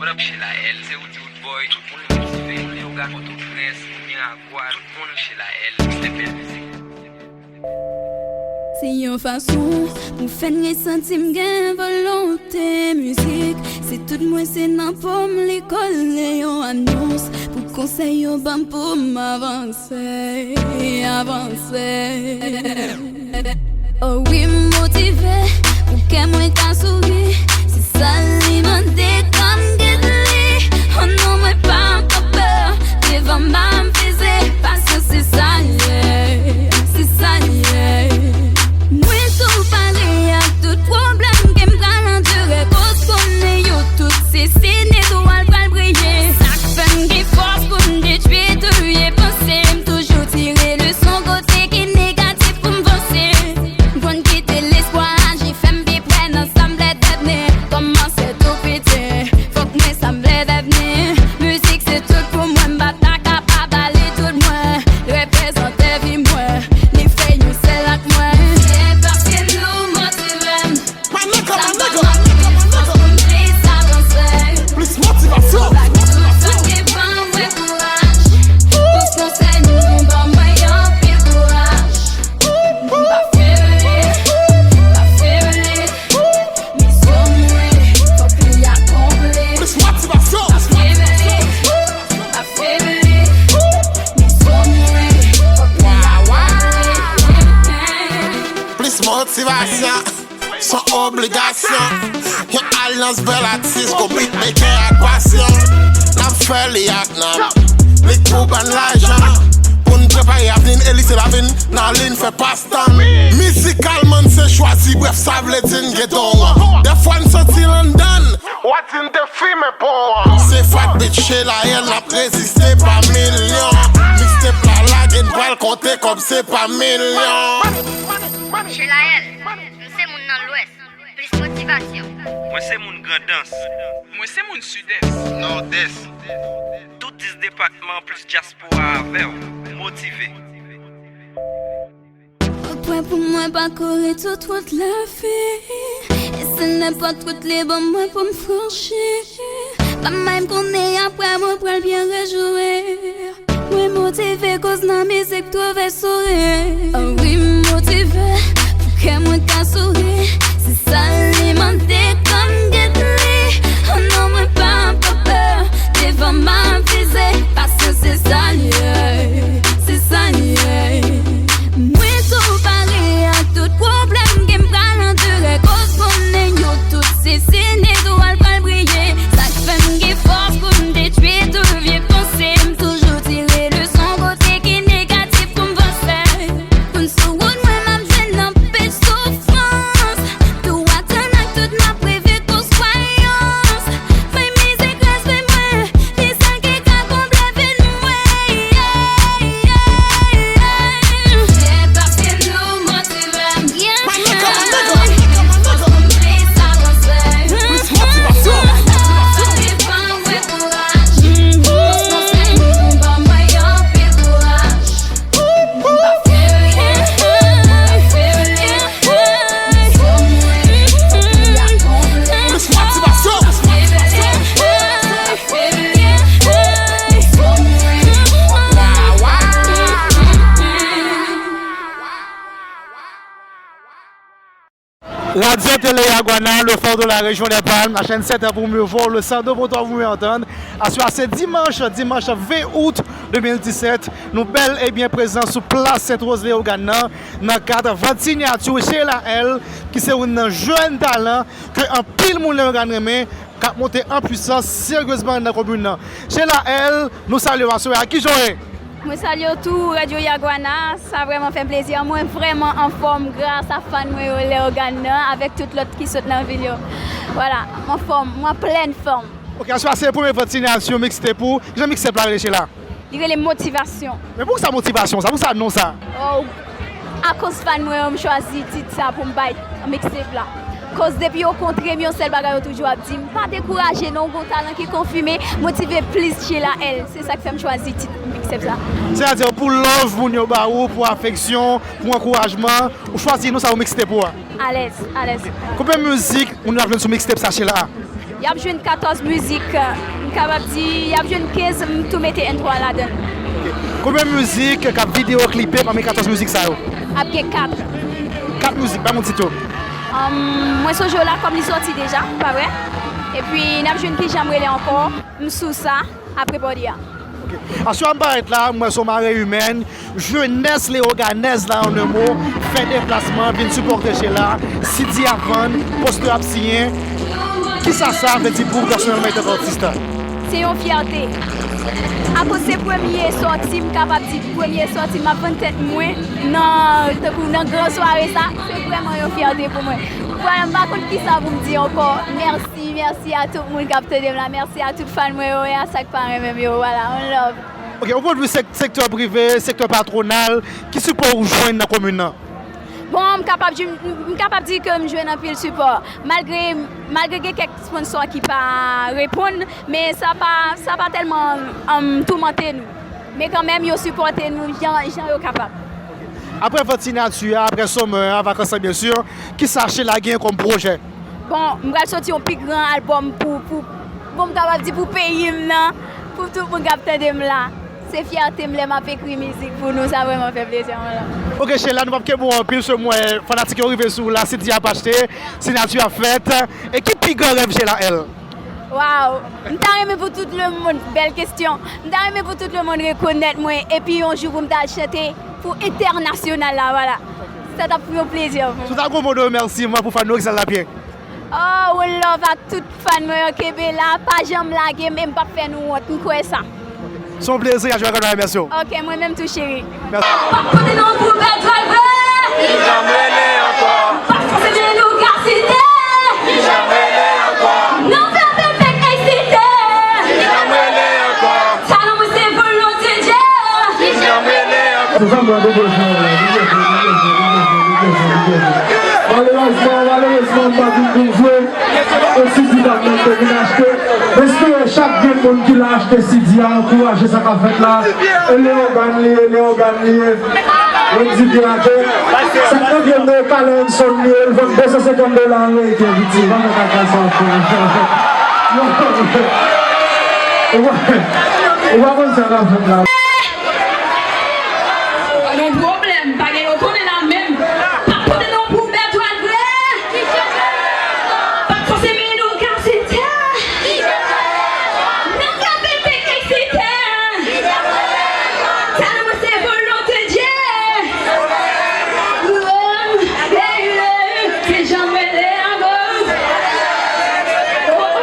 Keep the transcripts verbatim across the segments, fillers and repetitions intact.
What up, Sheila L? Se Woody Wood Boy. Tout moun motive. Leogàn, Pòtoprens, Miragwàn, tout moun, Sheila L. Se bèl mizik. Se yon fason pou fè n resanti m gen volonte mizik. Se tout mwen, se nan po m li kole yon anons pou konsèy yo ban m pou m avanse, avanse. Oh wi, m motive pou kè mwen ka souri. Se sa li mande kòm gid li. Oh non, mwen pa ankò pè devan m ap vize. Pasyans, se sa l ye, se sa l ye. Mwen tou pare ak tout pwoblèm ke m pral andire. Koz konnen yo tout se sine twal pral briye. Sa k fè m gen fòs pou m detwi tout vye panse. M toujou tire leson kote ki negatif pou m vanse. Konn kite lespwa aji, fè m pi prè nan sa m vle devni. Kòmanse tou piti, fòk mwen sa m vle devni. Mizik se tout pou mwen, m pa ta kapab ale tout mwen. Li reprezante vi mwen, li fè yon sèl ak mwen. Se paske nou motive m. My nigga, my nigga, my nigga, my nigga. Plis motivasyon. Plis motivasyon. Plis motivasyon. Son obligasyon. Yon alyans bèl atis, gwo beatmaker ak pasyon. N ap fè li ak nanm. Li k pou ban n lajan. Pou n prepare avni n, e li se lavi n. Nan li n fè pastan n. Mizikalman n se chwazi, brèf sa vle di n gen don an. Dèfwa n santi l anndan n. W a di n te fimen pon an. Se Fat Beat, Sheila L, n ap reziste pa milyon. Mixtape la lage, n pral konte kòb, se pa milyon. Sheila L, m se moun nan Lwès. Plis motivasyon. Mwen se moun Grandans. Mwen se moun Sidès. Nòdès. Tout dis depatman plis dyaspora avè w. Motive. Ou prè pou mwen pakouri tout wout lavi. E se nenpòt wout li ban mwen pou m franchi. Pa may m konnen apre mwen pral byen rejwi. Mwen motive koz nan mizik twouve souri. Oh wi, m motive pou kè mwen ka souri. Se sa li mande kòm gid li. Oh non, mwen pa pè devan m ap vize. Pasyans, se sa l ye, se sa l ye. Mwen tou pare ak tout pwoblèm ke m pral andire. Koz konnen yo tout se sine twal pral briye. Sa k fè m gen fòs pou m detwi tout vye panse. M toujou tire leson kote ki negatif pou m vanse. Pou n sou wout mwen m ap jwenn anpil soufrans. Tou atann ak tout m ap reve koz kwayans. Bay mizik respè mwen, li sèl ki ka konble vi mwen. Se paske nou motive m. Yeah. My nigga, my nigga, my nigga, my nigga. Plis motivasyon. Radio Télé Yaguana, le phare de la région des Palmes, la chaîne sept pour mieux voir, le cent deux pour mieux entendre. Aswè a se dimanch, dimanch ven out de mil disèt, nou bèl e byen prezan sou plas Sent Woz Leyogàn nan, nan kad vant sinyati Sheila L, ki se youn nan jèn talan ke anpil moun Leyogàn renmen, k ap monte an pwisans seryezman nan komin nan. Sheila L, nou salye w aswè a, kijan w ye? Mwen salye w tou, Radio Yaguana, sa vrèman fè m plezi. Mwen vrèman anfòm gras a fan mwen yo Leyogàn nan, avèk tout lòt ki sot nan vil yo. Vwala, m anfòm, mwen an plèn fòm. Ok, aswè a se premye vant sinyati mixtape ou. Kijan mixtape la rele, Sheila? Li rele Motivasyon. Men poukisa Motivasyon sa? Poukisa non sa? Oh, akoz fan mwen yo, m chwazi tit sa pou m bay mixtape la. Koz depi yo kontre m, yon sèl bagay yo toujou ap di m, pa dekouraje non, w gon talan ki konfime, motive plis Sheila L. Se sa k fè m chwazi tit mixtape sa. Sètadi, pou love moun yo ba ou, pou afeksyon, pou ankourajman, ou chwazi non sa pou mixtape ou a? Alèz, alèz. Konbyen mizik moun yo ap jwenn sou mixtape sa, Sheila? Y ap jwenn katòz mizik, m kapab di, y ap jwenn kenz, m tou mete entwo a ladan l. Konbyen mizik k ap videyo klipe pami katòz mizik sa yo? Ap gen kat. Kat mizik, ban m yon tit yo. Ahn, mwen sonje w la kòm li sòti deja, pa vre? Epi n ap jwenn Kijan m rele ankò, m sou sa, apre bòdi a. Ok. Aswè a m parèt la, m wè se yon mare imèn, jenès leyoganèz la, an en mo, fè deplasman, vin sipòte Sheila, CD ap vann, postè ap siyen. Kisa sa vle di pou ou pèsonèlman, antanke atis la? Se yon fyète. Akoz se premye sòti, m kapab di premye sòti, m ap vann tèt mwen nan, tankou nan gran sware sa, se vrèman yon fyète pou mwen. Vwala, m pa konn kisa pou m di ankò. Mèsi, mèsi a tout moun k ap tande m la, mèsi a tout fan mwen yo, e a sa k pa renmen m yo, vwala, on love. Ok, ou pwodui sèk-, sektè prive, sektè patwonal, ki sipò ou jwenn nan komin nan? Bon, m kapab di, m, m kapab di ke m jwenn anpil sipò. Malgre, malgre gen kèk sponsò ki pa reponn, men sa pa, sa pa tèlman, um, toumante nou. Men kanmenm, yo sipòte nou jan, jan yo kapab. Apre vant Sinati a, apre Summer a, Vakans lan, byen si, kisa Sheila gen kòm pwojè? Bon, m pral soti yon pi gran albòm pou, pou, bon, m kapab di pou peyi m nan, pou tout moun k ap tande m la. Se fyète m lè m ap ekri mizik pou nou, sa vrèman fè plezi anpil. Ok, Sheila, nou p ap kenbe w anpil, paske m wè fanatik yo rive sou w la, CD ap achte, Sinati ap fèt. E ki pi gran rèv Sheila L? Waw! M ta renmen pou tout lemonn, bèl kesyon. M ta renmen pou tout lemonn rekonèt mwen, epi yon jou pou m ta al chante pou entènasyonal la, vwala. Sa t ap yon plezi pou mwen. Si w ta gen yon mo de remèsiman pou fan nou, ki sa l t ap ye? Oh, one love ak tout fan mwen yo, kenbe la, pa janm lage m, e m p ap fè nou wont, m kwè sa. Se yon plezi, Kajou Kajou, mèsi w. Ok, mwen menm tou, cheri. Mèsi. Pa pote non pou bèl dwèt vre. Kijan m rele ankò? Pa fòse men nou ka site. Kijan m rele ankò? Non fè apèl fèk eksite. Kijan m rele ankò? Talan mwen se volonte Dye. Kijan m rele ankò? Se sa m pral pwopoze w la. Malerezman, malerezman, m pa vin pou jwe. Yon CD pa t menm te vin achte. M espere chak grenn moun ki la achte CD a, ankouraje sa k ap fèt la. E leyogàn li ye, leyogàn li ye. Wendy Pirate. Sa k nan pye m nan, Carl Hanson li ye, l vann de san senkant dola ameriken, piti. Pa fè kaka sa ankò. Ou pa, ou pa konn sa k ap fèt la. Pa gen pwoblèm, pa gen, yo konnen la menm. Pa pote non pou bèl dwèt vre. Pa fòse men nou ka site. Nan kanpe fèk eksite. Talan mwen se volonte Dye. Oh, hey, hey, se janm rele ankò. Oh.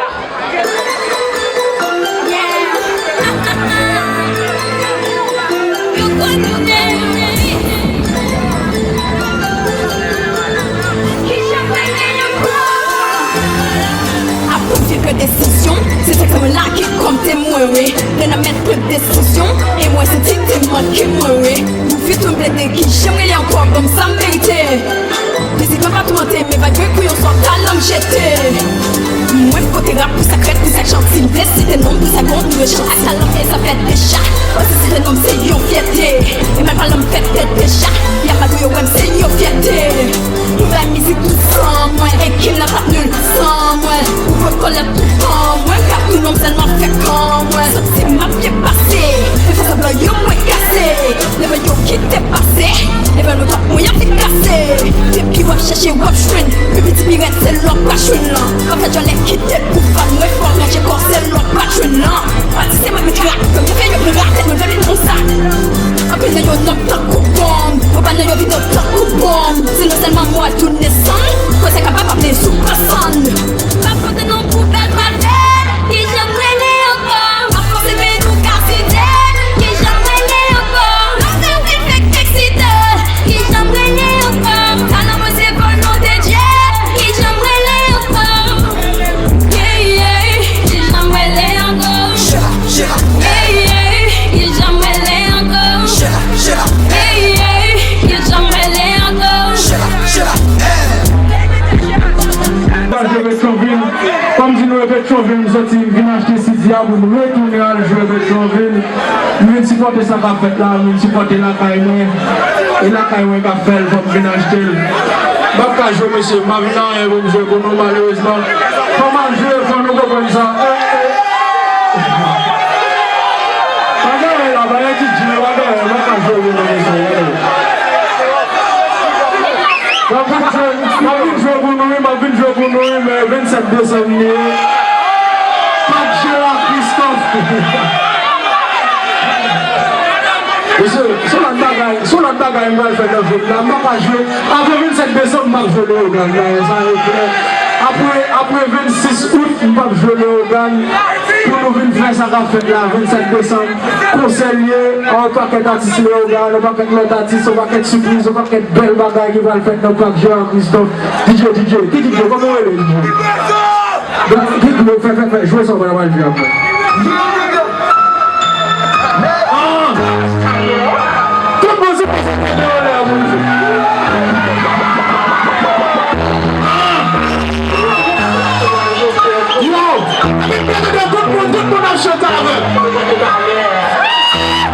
Ap pran fil pran desizyon, se sèk mwen la ki kòm temwen, wi. Lè n ap mèt pran desizyon, e mwen santi te manke mwen, wi. Nou fè tou m plede, kijan m rele ankò, ban m sa m merite. Mizik mwen pa toumante, men vag mwen kou yon sò talan m jete. Mwen m pote rap pou sa k rèd, pou sa k janti. M deside non m pou sa gon nou rechante. Ak talan m e sa fèt deja. Mwen deside non m se yon fyète. E mal palan m fèt tèt deja. Y ap mal pou yo wè m se yon fyète. Nou bay mizik nou san mwen. E kim nan t ap nil san mwen. Ou pot kòlèt tou tan mwen. K ap tou non m sèlman fè kan mwen. Santi m ap byen pase. Men fè sanblan yo mwen kase. Leve yo kite pase. Leve nou t ap mwen ap vin kase. Depi w ap chèche w ap jwenn. Pi piti pi rèd se lè w pa jwenn lan. Anfèt yo lè kite pou fan mwen fò ranje kò se lè w pa jwenn lan. Pati se mwen met rap. Yo fè yo pran rate mwen vle konsa. Anpil nan yo nòb tankou bonm. Anpil nan yo vide tankou bonm. Se nou sèlman mwen tounen sanm. Kòz sa kapab ap vle sou pèsonn. Pa pote non pou bèl malfè. Kijan m rele ankò? Pa fòse men nou ka site. Kijan m rele ankò? Lòske w vin fèk eksite. Kijan m rele ankò? Talan mwen se volonte Dye. Kijan m rele ankò? Yeah, yeah. Kijan m rele ankò? Yeah, yeah. Kijan m rele ankò? Yeah, yeah. Kijan m rele ankò? Al jwe Petyonvil. Kòm di nou e Petyonvil m soti, m vin achte CD a pou m retounen al jwe Petyonvil. M vin sipòte sa k ap fèt la, m vin sipòte lakay mwen. E lakay mwen k ap fè l, fò m vin achte l. M p ap ka jwe, mesye, m pa vin nan anyen pou m jwe pou nou, malerezman. Fò m al jwe, fò nou Konn sa. Pa gen anyen la, pa gen DJ, pa gen anyen, mwen ka jwe pou nou mesye. M ap vin jwe, m ap vin jwe pou nou wi, m ap vin jwe pou nou wi, men vennsèt desanm li ye. Pac Jean Christophe. Mesye, se yon lòt bagay, se yon lòt bagay m pral fè nan vi m la. M pa ka jwe. Avan vennsèt desanm, m p ap jwe Leyogàn, bagay sa yo klè. Apre, apre vennsis out, m p ap jwe Leyogàn. Pou nou vin fè sa k ap fèt la, vennsèt desanm, konsè l ye, yon pakèt atis Leyogàn, yon pakèt lòt atis, yon pakèt sipriz, yon pakèt bèl bagay ki pral fèt nan Pac Jean Christophe. DJ, DJ, ki DJ? Kòman w rele, DJ? Donk, ki gwo, fè, fè, fè, jwe sa w pral jwe apre. Ah! Tout moun se konsantre nan lè pou jwe. Ah! Yo! Tout moun, tout moun ap chante avè m.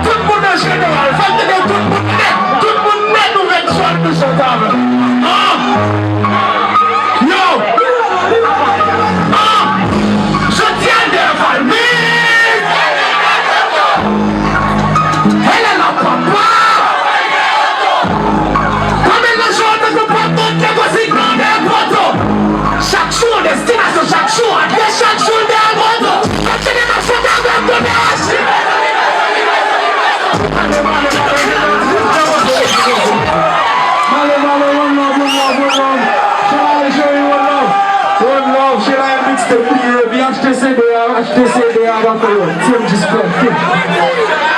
Tout moun an jeneral, fè m tande tout moun nèt, tout moun nèt ouvè zòn nou chante avè m. Ah! Yo! Ah! Jodi a Devalmy! Helena papa! Pamela Jordan nou pa konte konsi grandè poto. Chak jou yon destinasyon, chak jou yon adrès, chak jou yon dèyè poto. Kontinye machè avè m, tonè. Male, male, one love, one love, one love. Chela e cheri, one love. One love, Chela e mixtape li ye. Epi achte C D a, achte C D a, pa fè lòt. T M G Squad.